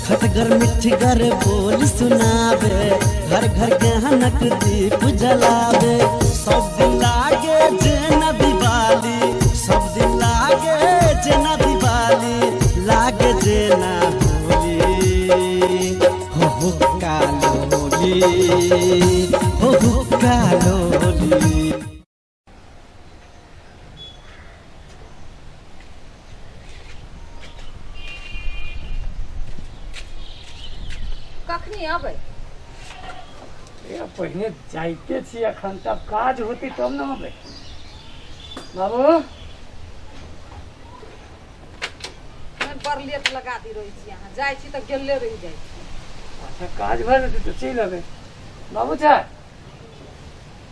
खटगर मिठगर बोल सुनावे, घर घर गहनक दीप जलावे। सब दिन लागे जेना दिवाली, सब दिन लागे जेना दिवाली, लागे जेना होली। हो हो कालोली, हो हो कालोली। कखनी अबै? ए, पहिने जाइते छी एखन तब काज होतै तब ने अबै बाबू। नहि, बड़ लेट लगा दी रहै छी अहाँ। जाइ छी तऽ गेले रहि जाइ छी। अच्छा, काज भऽ जेतै तऽ चलि अबै। बाबू छै?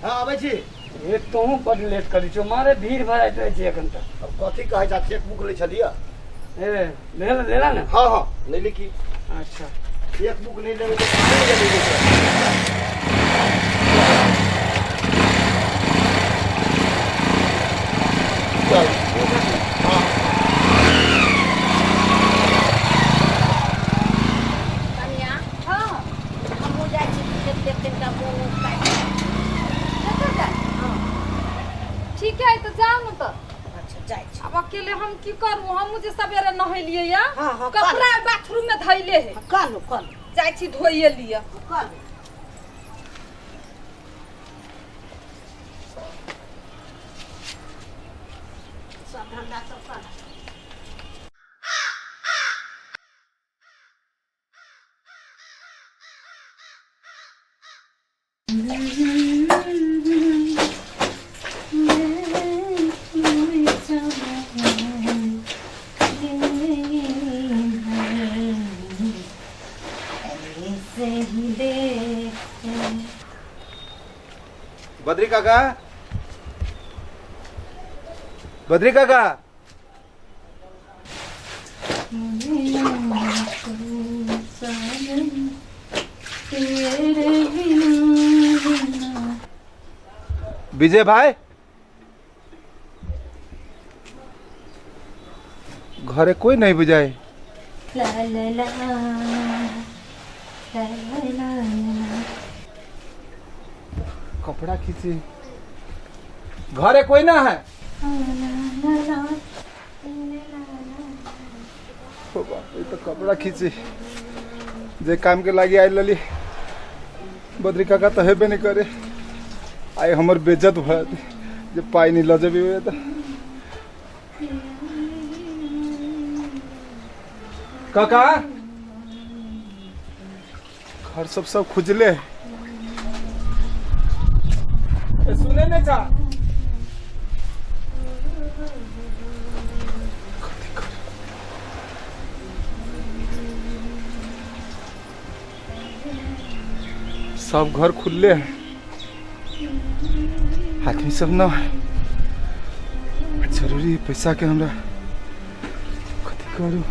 हाँ, आबै छी। ए, तोहूँ बड लेट करै छौ, मारे भीड़ भऽ जाइत रहै छै एखन तक। अब कथी कहै छै, चेक बुक लै छलियै। ए, ले लेला ने? हाँ हाँ, ले ली की। अच्छा। चेक बुक नहि लेबै तऽ कहाँ लेबै? चल, हाँ। कनिया। हाँ। हमहूँ जाइ छी खेत देख, कनिटा मूँग उग काटि। कतऽ जाइ? हँ। ठीक है, तऽ जाउ ने तऽ। अच्छा, जाइ छी। आब अकेले हम की करू? हमहूँ जे सवेरे नहेलियै या हाँ, हाँ, कपड़ा बाथरूम में धैले है। कलू कलू। जाइ छी धोइए लिअ। कलू। सब धंधा सब कर। बद्री काका, बद्री काका। विजय भाई, घरे कोई नहीं बुझाए। ला ला ला ला ला ला। कपड़ा खींचे, घरे कोई ना है। ओ बाप रे, तो कपड़ा खींचे जे काम के लागी आयल रही, बद्री काका तो हेबे नहीं करे। आइ हमर बेज्जत भऽ जेतै जे पाइ नहीं लऽ जेबी तऽ। काका, घर सब सब खुजले है। ए, सुने ने छा? कथी कर? सब घर खुलले है, आदमी सब न है। जरूरी है पैसा के हमरा, कथी करू?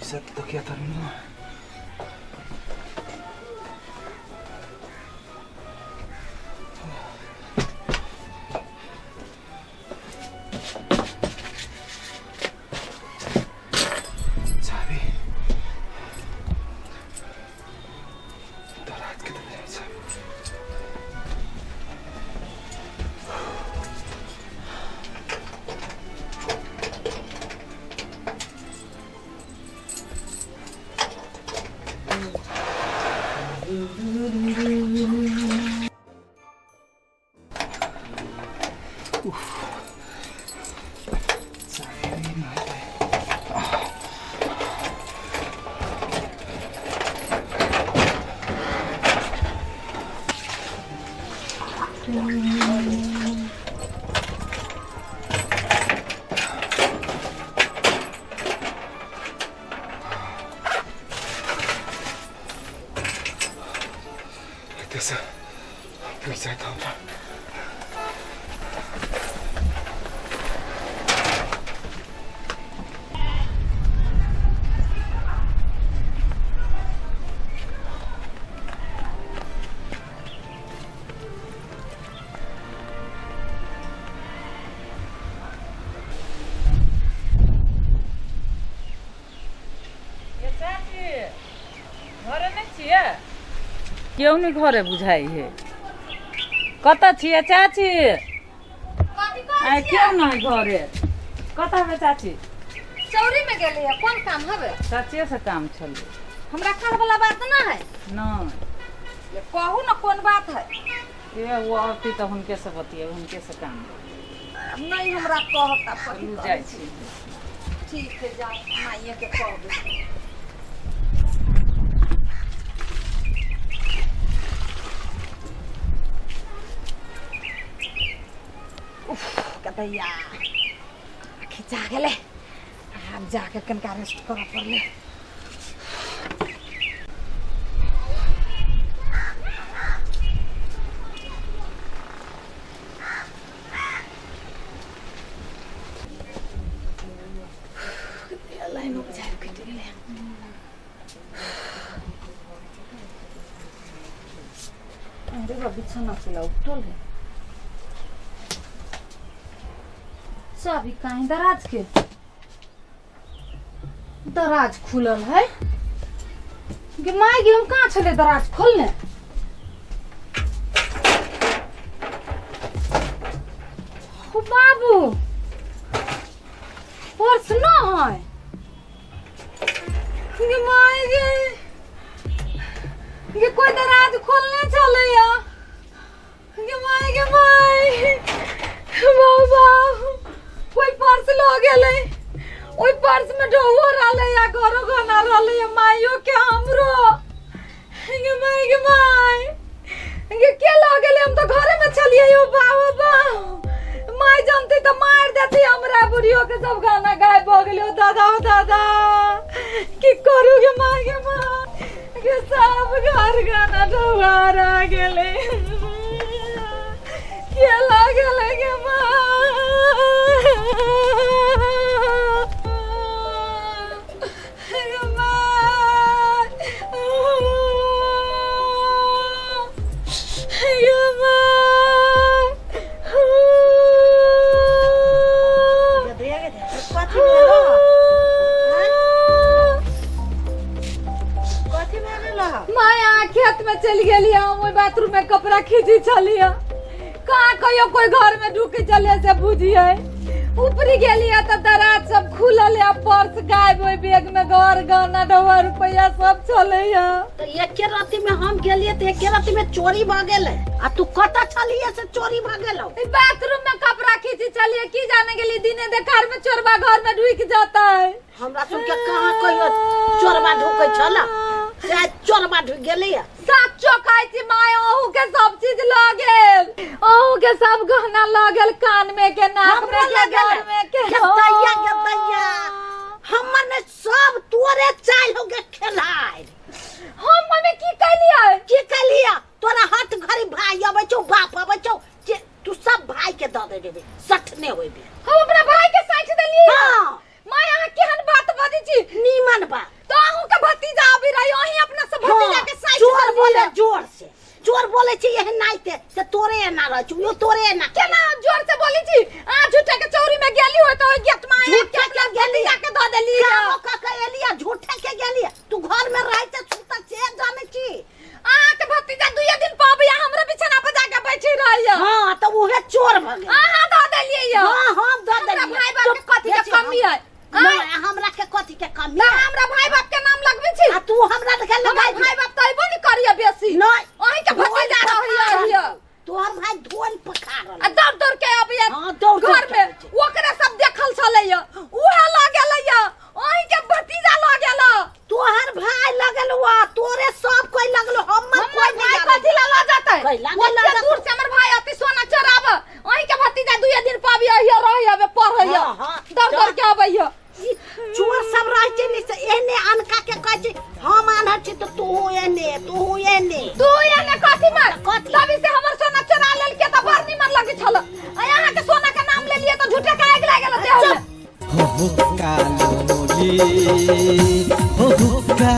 सब तो क्या था ना? चाबी दराज के देने जाइ चाबी। एतऽसँ पैसा तऽ हमरा ये चाची घरे नहि छियै केओ नहि घरे बुझाइ है कतऽ छियै चाची आइ केओ नहि घरे कतऽ हेबै चाची चौरी में गेली है कोन काम हवे चाचिए से काम छलै हमरा कह वाला बात ना है नहि ये कहू ना कोन बात है ये वो औती तऽ हुनके से बतियेबै हुनके से काम नहीं हमरा कहता कथी चलू कहै जाइ छी ठीक है जाओ माइये के कहबै उफ कतैया खिचा गेलै आब जाके कनिका रेस्ट करऽ पड़लै लाइन उपजाए कटि गेलै अरे बा बिछौना चला उठल है चाबी कहीं दराज के दराज खुलल है गे माय गे हम कहाँ छले दराज खोलने हो बाबू पर्स न है गे माय गे गे कोई दराज खोलने चले या गे माय गे माय बाबा कोई पर्स ल गेलै ओहि पर्स में ढोबो रहलै या घरो गहना रहलै या माइयो के हमरो गे माय गे माय गे के ल गेलै हम तऽ घरे में छलियै यौ बाबा बा माय जानते तऽ मार देती हमरा बुढ़ियो के सब गाना गायब भऽ गेलै ओ दादा ओ दादा की करू गे माय गे माय गे सब घर गाना ढोबारा गेलै के ल गेलै गे माय गे माय गे माय कथी भेलो कथी भए गेलो माया खेत में चलि गेली हम ओहि बाथरूम में कपड़ा खींची छलियै कहाँ कहियो कोई घर में ढुके चले से बुझिए ऊपरी गेली तऽ दराज सब खुलल है पर्स गायब ओहि बैग में घर गहना ढोआ रुपया सब छलै है तऽ एके राति में हम गेलियै तऽ एके राति में चोरी भऽ गेलै आ तू कतऽ छलियै से चोरी भऽ गेलौ ई बाथरूम में कपड़ा खींची छलियै की जाने गेली दिने देखार में चोरबा घर में ढुक जाता है हमरा सबके कहाँ कहियो चोरबा ढुकै छल से आइ चोरबा ढुकि गेलैया साचो कहै छी माय अहू के सब चीज लऽ गेल अहू के सब गहना लऽ गेल कान में के नाक में हमरो के लऽ गेल। गल में के गे दैया गे दैया हमर ने सब तोरे चालि हो गे खेलाइ हम ओहिमे की कहलियै की कहलियै तोरा हट घड़ी भाई अबै छौ बाप अबै छौ जे तू सब भाई के दऽ दे देबे सठने होइबे हम अपना भाई के साइठ देलियै हाँ माय अहाँ केहन बात बजै छी नीमन बात तो अहूँ के भतीजा अभी रही अहीं अपना से भतीजा के साइठ चोर देलियै। बोले जोर से चोर बोले छी एहन नाइते से तोरे एना रहै छौ यो तोरे एना केना जोर से बोली छी अहाँ झूठे के चौरी में कमी है? नहीं, हमरा के कथी के कमी ना है? हमरा भाई बाप के नाम लगबै छी। आ तू हमरा के हमर लगाई भाई बाप तऽ अयबो नहि करिय बेसी। नहीं। अहीं के भतीजा रहैया। तोहर भाई धोल पखारल आ दौड़ दौड़ के अबैया। हाँ, दौड़ दौड़ घर के में अबै छै। ओकरे सब देखल छलैया, उहे लऽ गेलैया, अहीं के भतीजा लऽ गेल। तोहर भाई लगल हुआ, तोरे सब कोई लगल, हमर हमर कोई भाई नहीं। कथी ला लऽ जेतै? कैला नहि लऽ ओते जेतै? दूर से हमर भाई अति सोना चोराब? अहीं के भतीजा दुए दिन पाबी अहिया रही हवे पढ़ैया। हाँ, हाँ। दौड़ दौड़ के अबैया। ई चोर सब रहै छै ने, से एहने अनका के कहै छै हम आन्हर छी तऽ तू एहने, तू एहने। तू एने कथी में? कथी? तभी से हमर सोना चोरा लेलके तऽ बड़ निमन लगै छल। आ अहाँ के सोना के नाम लेलिए तऽ झूठे के आगि लागि गेल देह में। हो हुक्का लोली, हो हुक्का।